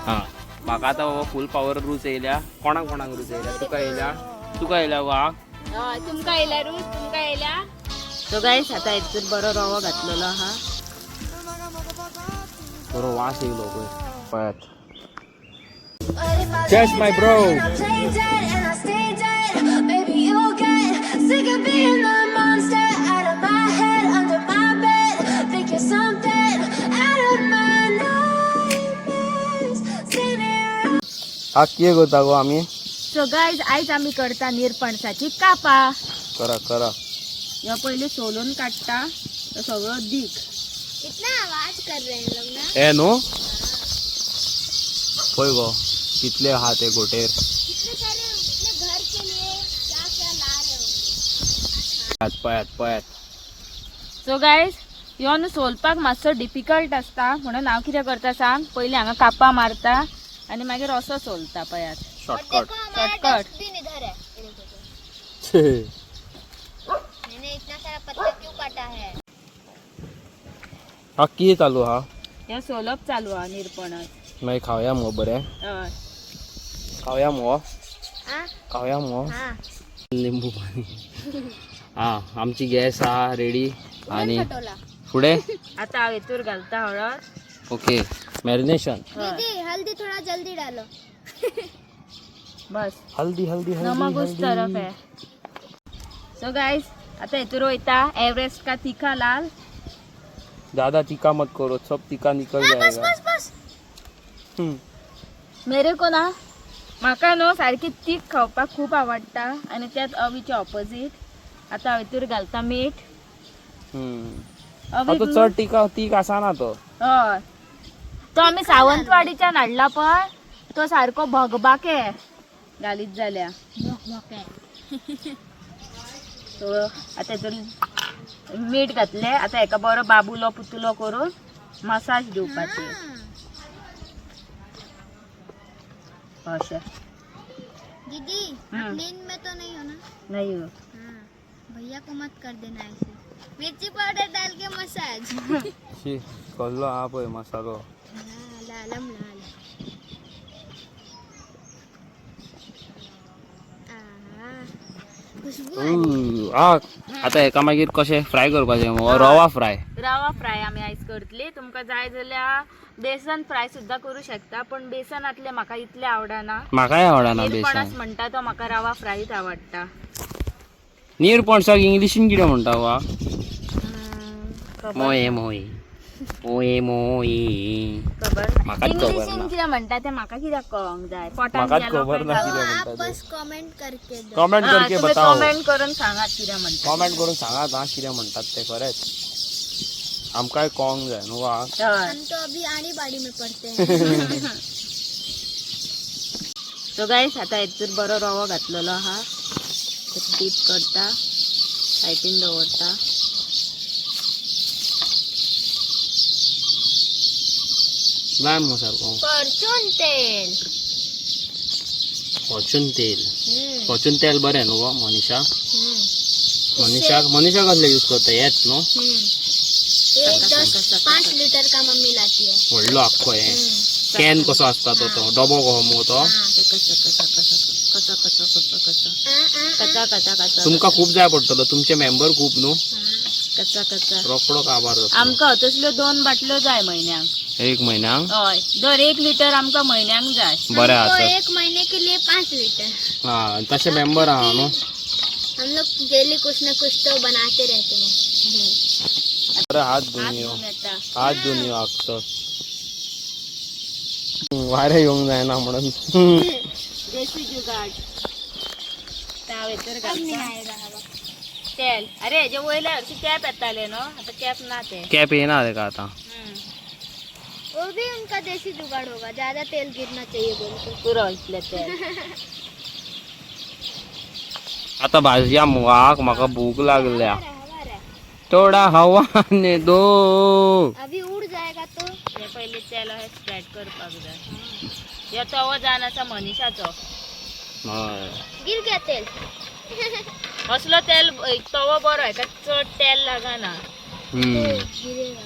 हा, म्हाका आतां बाबा फूल पावर रूच येयल्या. कोणाक कोणाक रूच येयल्या? तुका येयल्या? तुका येयल्या वा? हय, तुमकां येयल्या रूच? तुमकां येयल्या? सो गायस, आतां हेतूर बरो रवो घातलेलो आहा. बरो वास येयलो पळय, पळयात. Cheers, my bro. Play dead and I stay dead. Maybe you'll get sick of being the monster out of my head, under my bed. Think you're something out of my nightmares. See me हा, कितें करता गो आमी? So guys, आयज आमी करता निरपणसाची कापा. करा करा. ह्यो पयलीं सोलून काडटा तो सगळो दीक. इतना आवाज कर रहे हैं लोग ना. हे न्हू, पळय गो कितले आहा ते गोटेर. कितने सारे अपने घर के लिए क्या क्या ला रहे होंगे. पळयात पळयात पळयात. सो गायज, ह्यो न्हू सोलपाक मातसो डिफिकल्ट आसता, म्हणून हांव कितें करता सांग, पयलीं हांगा कापां मारता आनी मागीर असो सोलता, पळयात. शॉर्टकट. देखो, हमारा शॉर्टकट. डस्टबिन इधर है, ये देखो. मैंने इतना सारा पत्ता क्यों काटा है? हा, कितें चालू हा? ह्यो सोलप चालू आहा निरपणस. मागीर खावया मुगो बरें. हय. खावया मुगो. हाँ. खावया मुगो. हाँ. लिंबू पाणी. हा, आमची गॅस हा रेडी आणि खटोला. फुडें. आतां हांव हेतूर घालता हळद. Okay, marination. हय. दीदी, हल्दी थोड़ा जल्दी डालो. बस. हल्दी हल्दी. नमक उस तरफ है. सो गायज, आता हेतूर वयता एव्हरेस्ट का तिखा लाल. ज्यादा तीखा मत करो, सब तीखा निकल बस. जाएगा. बस बस. हम्म. मेरे को ना, म्हाका न्हू सारकी तीख खावपाक खूब आवडटा आनी त्यात अवीचे ऑपोजीट. आतां हांव हेतूर घालता मीठ. हम्म. अवीक तो चड तीखा तीख आसा तो. हय, तो आमी सावंतवाडीच्यान हाडला, पण तो सारको भगबाके घालीत जाल्यार. सो आतां हेतूर मीठ घातलें. आतां हेका बरो बाबुलो पुतुलो करून मसाज दिवपाची अशें. दीदी, आप नींद में तो नहीं हो ना? नाही हो. हाँ, भैया को मत कर देना ऐसे मिर्ची पाउडर डाल के मसाज. शी, कसलो आहा पळय मसालो. हाँ, लालम लाल. आहा, खुशबू आ रही. आ, आता हेका मागीर कशें फ्राय करपाचें मुगो? रवा फ्राय. रवा फ्राय आमी आयज करतली. तुमकां जाय जाल्यार बेसन फ्राय सुद्दां करूं शकता, पण बेसनांतलें म्हाका इतलें आवडना. म्हाकाय आवडना. निरपणस बेसन. म्हणटा तो म्हाका रवा फ्रायच आवडटा. नीर पणसाक इंग्लिशीन कितें म्हणटा वा? मोये मोये मोये मोये. खबर ना. म्हाकाच खबर इंग्लिशीन ना. कितें म्हणटा तें म्हाका कित्याक कळोंक जाय? पोटान म्हाकाच गेलो खबर काय ना. जालो. कितें आप म्हणटा ते. बस कमेंट करके दो. कमेंट हा, करके तुमी बताओ. कमेंट करून सांगात कितें म्हणटा. कमेंट करून सांगात हा कितें म्हणटात ते. खरेंच आमकांय कळोंक जाय न्हू वा? हय. हम तो अभी आड़ी बाड़ी में पढ़ते हैं. सो गायस, आतां हेतूर बरो रवो घातलेलो आहा. डीप करता, सायडीन दवरता. जाय मुगो सारको. फॉर्चून तेल. फॉर्च्यून तेल. हम्म. फॉर्च्यून तेल बरें न्हू गो मनीषा? हम्म. मनीषा, मनीषा कसलें यूज करता हेच न्हू? हम्म, ये 10 5 लीटर का मम्मी लाती है. व्हडलो आख्खो हें. हम्म. Can कसो आसता तो, तो डबो कसो मुगो तो. हाँ. कचा कचा कचा कचा कचा कचा कचा आ, आ, आ. कचा कचा कचा. तुमकां खूब जाय पडटलो, तुमचे मेंबर खूब न्हू. हाँ. कचा कचा. रोकडो काबार जातलो. आमकां तसल्यो दोन बाटल्यो जाय म्हयन्याक. एक म्हयन्याक? हय, दर 1 लिटर आमकां म्हयन्याक जाय. बरें. हमको आसा. एक महीने के लिए 5 लीटर. हा, तशे मेंबर आहा न्हू. हम लोग डेली कुछ ना कुछ तो बनाते रहते हैं. बरें, हात हात धुवन यो. धुवन येता. हात धुवन यो. आगतो वारें येवंक जायना म्हणून. देसी जुगाड. हांव हेतूर अब नहीं घालता आएगा हवा. तेल. अरे, हेजे वयल्या हरशीं कॅप येताले न्हू, आतां कॅप ना ते. कॅप येना तेका आतां. वो भी उनका देसी जुगाड़ होगा, ज्यादा तेल गिरना चाहिए बोल के. पुरो इतलें तेल. आतां भाजया मुगाक, म्हाका भूक लागल्या. हवा रहा है, हवा रहा है. थोडा हवा ने दो. अभी उड़ जाएगा तो. हे पयलीं तेल अशें स्प्रेड करपाक जाय. हे तवो जावन आसा मनीषाचो. हय. गिर गया तेल. असलो तेल तवो बरो, हेका चड तेल लागना. हम्म. गिरेगा.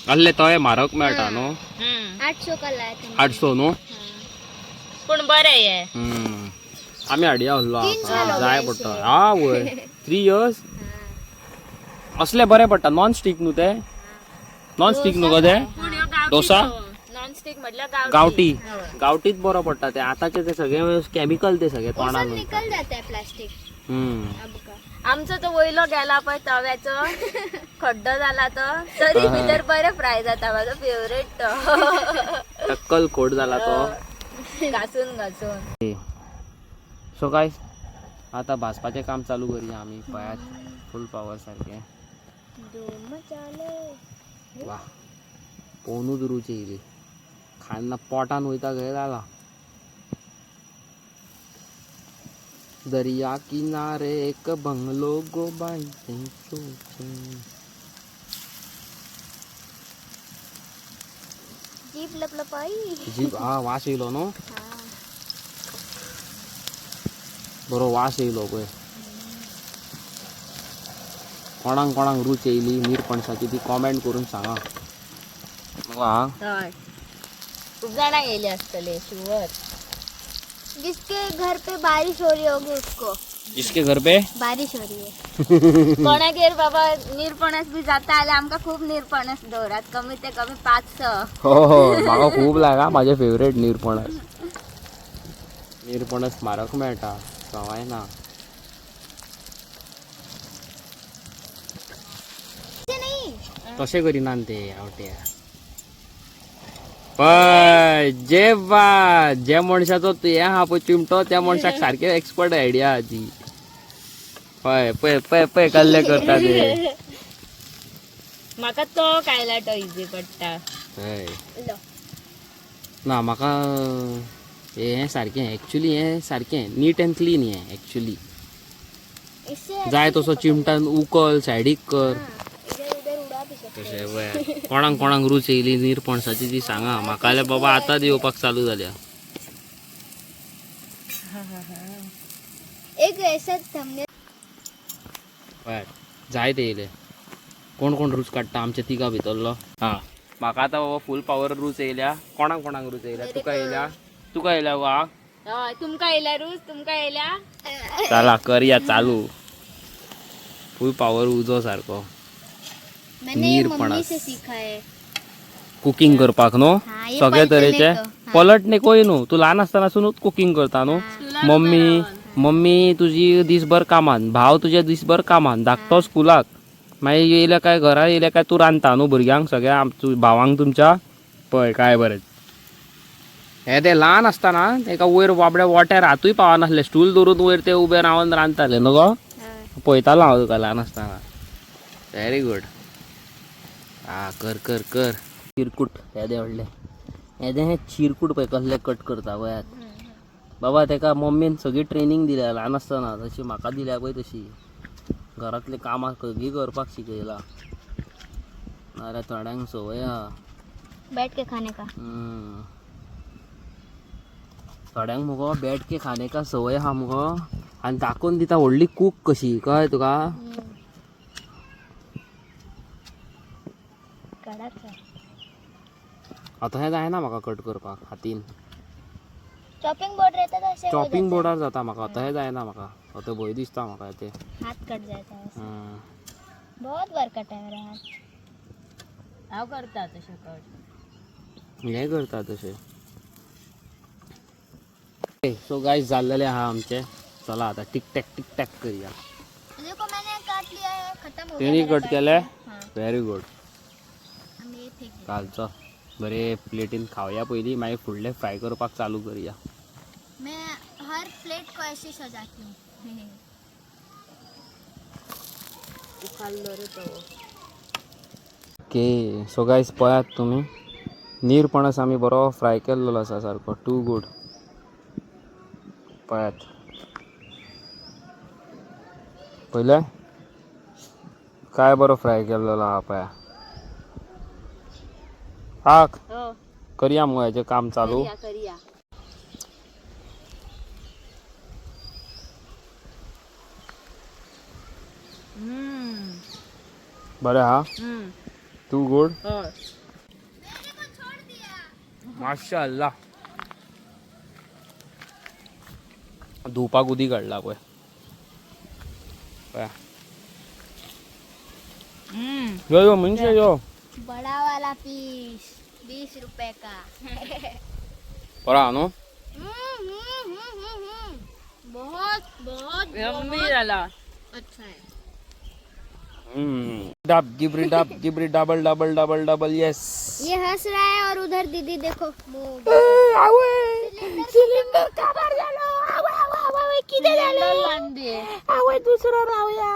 आहले तवे म्हारग मेळटा न्हू? हम्म. 800 का लाया था. 800 न्हू? हाँ. पूण बरें हे. आमी हाडया उरलो जाय पडटा. हा वय 3 इयर्स असले बरे पडटा. नॉन स्टीक न्हू ते, नॉन स्टीक न्हू गो ते. पूण ह्यो गांवठी. डोसा? नॉन स्टीक म्हटल्यार गांवठी. गावठी, गावठीच बरो पडटा ते. आताचे ते सगळे केमिकल ते सगळे तोंडान वयता. निकल जाता है प्लास्टिक अब का. आमचो तो वयलो गेला पळय तव्याचो खड्डो जाला तो, तरी भितर बरे फ्राय जाता. म्हाजो फेवरेट तो. टक्कल खोट जाला तो. घासून घासून. सो काय आता भाजपाचें काम चालू करूया आमी. पळयात फूल पावर सारकें. वा, पोवनूच रूच येयली. खान्ना पोटान वयता खंय जाला. दर्या किनारे एक बंगलो गो बाई थंय. जीभ लपलपाई. जीभ हा वास येयलो न्हू, बरो वास येयलो पळय. कोणाक कोणाक रूच येयली निरपणसाची ती कॉमेंट करून सांगा. वा. हय, खूप जाणांक येयले आसतले शुवर. जिसके घर पे बारिश हो रही होगी उसको. जिसके घर पे बारिश हो रही है. कोणागेर बाबा निरपणस बी जाता जाल्यार आमकां खूब निरपणस दवरात, कमी ते कमी 5-6. हो हो, म्हाका खूब लागा. म्हाजे फेवरेट निरपणस. निरपणस म्हारग मेळटा, सवाय ना. तशें करिना ते आवटे. पळय जे बा जे मनशाचो हें आहा पळय चिमटो, त्या मनशाक सारकें एक्सपर्ट आयडिया आहा ती. पळय पळय पळय पळय कसले करता ते. म्हाका तो खायला तो इजी पडटा. हय ना, म्हाका हें सारकें एक्चुली, हें सारकें नीट अँड क्लीन हें एक्चुली. इससे जाय तसो चिमटान उकल सायडीक कर. इधर उधर उड़ा भी सकते. तशें वय. कोणाक कोणाक रूच येयली निरपणसाची ती सांगा म्हाका. जाल्यार बाबा आतांच येवपाक चालू जाल्या. एक ऐसा थंबनेल. पळयात जाय ते येयले. कोण कोण रूच काडटा आमच्या तिगा भितरलो. हा, म्हाका आतां बाबा फूल पावर रूच येयल्या. कोणाक कोणाक रूच येयल्या? तुका येयल्या? तुका येयल्या वा? हय, तुमकां येयल्या रूच? तुमकां येयल्या? चला करया चालू. फूल पावर उजो सारको. मैंने ये नीर मम्मी पणस. से सीखा है. कुकिंग करपाक न्हू. हा, हे सगळे पलटणे तरेचे. को, हा. पलटणे कोय न्हू, तूं ल्हान आसतनासूनच कुकिंग करता न्हू. मम्मी मम्मी तुजी दिसभर कामान, भाव तुजे दिसभर कामान, धाकटो स्कुलाक, मागीर येयले काय घरा येयले काय तूं रांदता न्हू भुरग्यांक सगळ्या भावांक तुमच्या. पळय काय बरें हे ते ल्हान आसतना तेका वयर बाबड्या वोट्यार हातूय पावनासले, स्टूल दवरून वयर ते उबे रावन रांदताले न्हू गो. पळयतालो हांव तुका ल्हान आसतना. Very good. हा कर कर कर. चिरकूट येदें व्हडलें येदें हें चिरकूट पळय कसलें कट करता पळयात. बाबा तेका मम्मीन सगळी ट्रेनींग दिल्या ल्हान आसतना, तशी म्हाका दिल्या पळय तशी. घरांतलीं कामां सगळीं करपाक शिकयला. नाजाल्यार थोड्यांक संवय आहा. बैठ के खाने का. थोड्यांक मुगो बैठ के खाने का संवय आहा मुगो, आनी दाखोवन दिता व्हडली कूक कशी. कळ्ळें तुका? कड़क है. आतां हें जायना म्हाका कट करपाक हातीन. चॉपिंग बोर्ड रहता तो ऐसे हो चॉपिंग जाता. बोर्डार जाता म्हाका, आतां हें जायना म्हाका. आतां भंय दिसता म्हाका तें. हाथ कट जाता है ऐसे. बहुत बार कटा है मेरा हाथ. हांव करता तशें कट. हें करता तशें. सो गायज जाल्लेलें आहा आमचें. चला आतां टीक टॅक टीक टॅक करया. देखो मैंने काट लिया है, खत्म हो गया तेणी मेरा कट केलें. हाँ. Very good. हम ये फेंक देते. घालचो बरें प्लेटीन खावया पयलीं, मागीर फुडलें फ्राय करपाक चालू करया. मैं हर प्लेट को ऐसे सजाती हूँ. उखाल्लो रे तो. ओके सो गायज पळयात तुमी निरपणस आमी बरो फ्राय केल्लो आसा सारको टू गुड. पळयात पयलें काय बरो फ्राय केल्लो आहा पळया. आक हो. करया मुगो हेजें काम चालू. करया करया. बरें आहा. Too good. हय. माशा अल्लाह. धुवपाक उदीक हाडला पळय. पळया. यो यो म्हणजे यो. बड़ा वाला पीस 20 रुपए का. बरो आहा न्हू? बहुत बहुत यम्मी जाला. अच्छा है. डाब गिबरी डाब गिबरी double double double double, yes. ये हंस रहा है और उधर दीदी देखो मुंह. सिलिंडर काबार झालो. किती झालं? आवय, दुसरं लावया,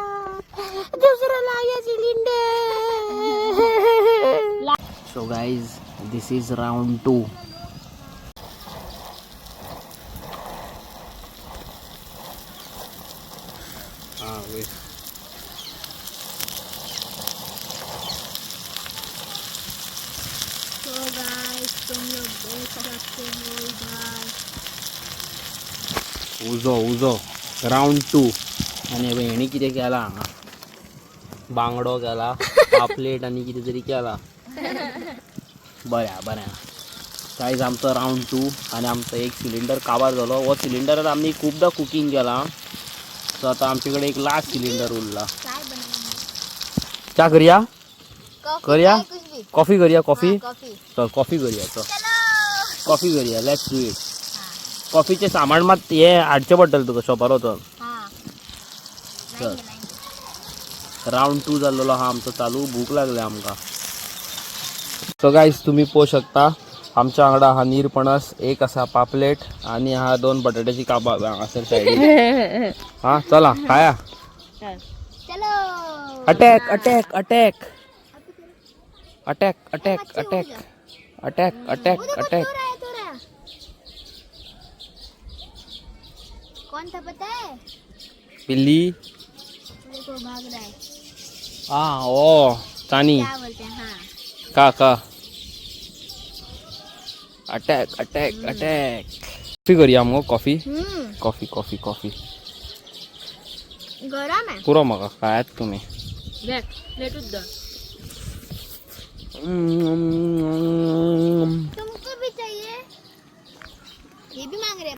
दुसरं लावया cylinder. So guys, this is round 2. हा. तो गाइस, तुम लोग देख सकते हो इधर. उजो उजो, रावंड 2. आनी हें हेणी कितें केलां हांगा, बांगडो केला, पापलेट आनी कितें तरी केला. बरें आहा, बरें आहा. गायज, आमचो रावंड 2 आनी आमचो एक सिलिंडर काबार जालो. हो सिलिंडरार आमी खुबदां कुकींग केलां. सो आतां आमचे कडेन एक लास्ट सिलिंडर उरला. चाय बनाएंगे. च्या करया. कॉफी? करूया? चाय कुछ भी. कॉफी करया, कॉफी. हाँ, कॉफी. चल, कॉफी करया, चल. चलो. कॉफी करया, let's do it. कॉफीचें सामान मात हें हाडचें पडटलें तुका शॉपार वचोन. हाँ. चल. लाएंगे, लाएंगे. रावंड 2 जाल्लेलो आहा आमचो चालू. भूक लागल्या आमकां. सो गायज, तुमी पळोवंक शकता, आमच्या वांगडा आहा नीरपणस एक, आसा पापलेट आनी आहा दोन बटाट्याची कापां हांगासर सायडीन. हा, चला खाया. चलो. Attack attack attack attack attack attack attack attack वो देखो. अटॅक. तो रहा है, तो रहा. कौन था पता है? बिल्ली. देखो, भाग रहा है. आ ओ चानी. क्या बोलते हैं, हाँ. का का अटॅक अटॅक अटॅक. कॉफी करूया मगो, coffee. Coffee coffee coffee. गरम है. पुरो म्हाका, खायात तुमी. घे, प्लेटूच दर. तुमको भी चाहिए? ये भी मांग रहे हैं.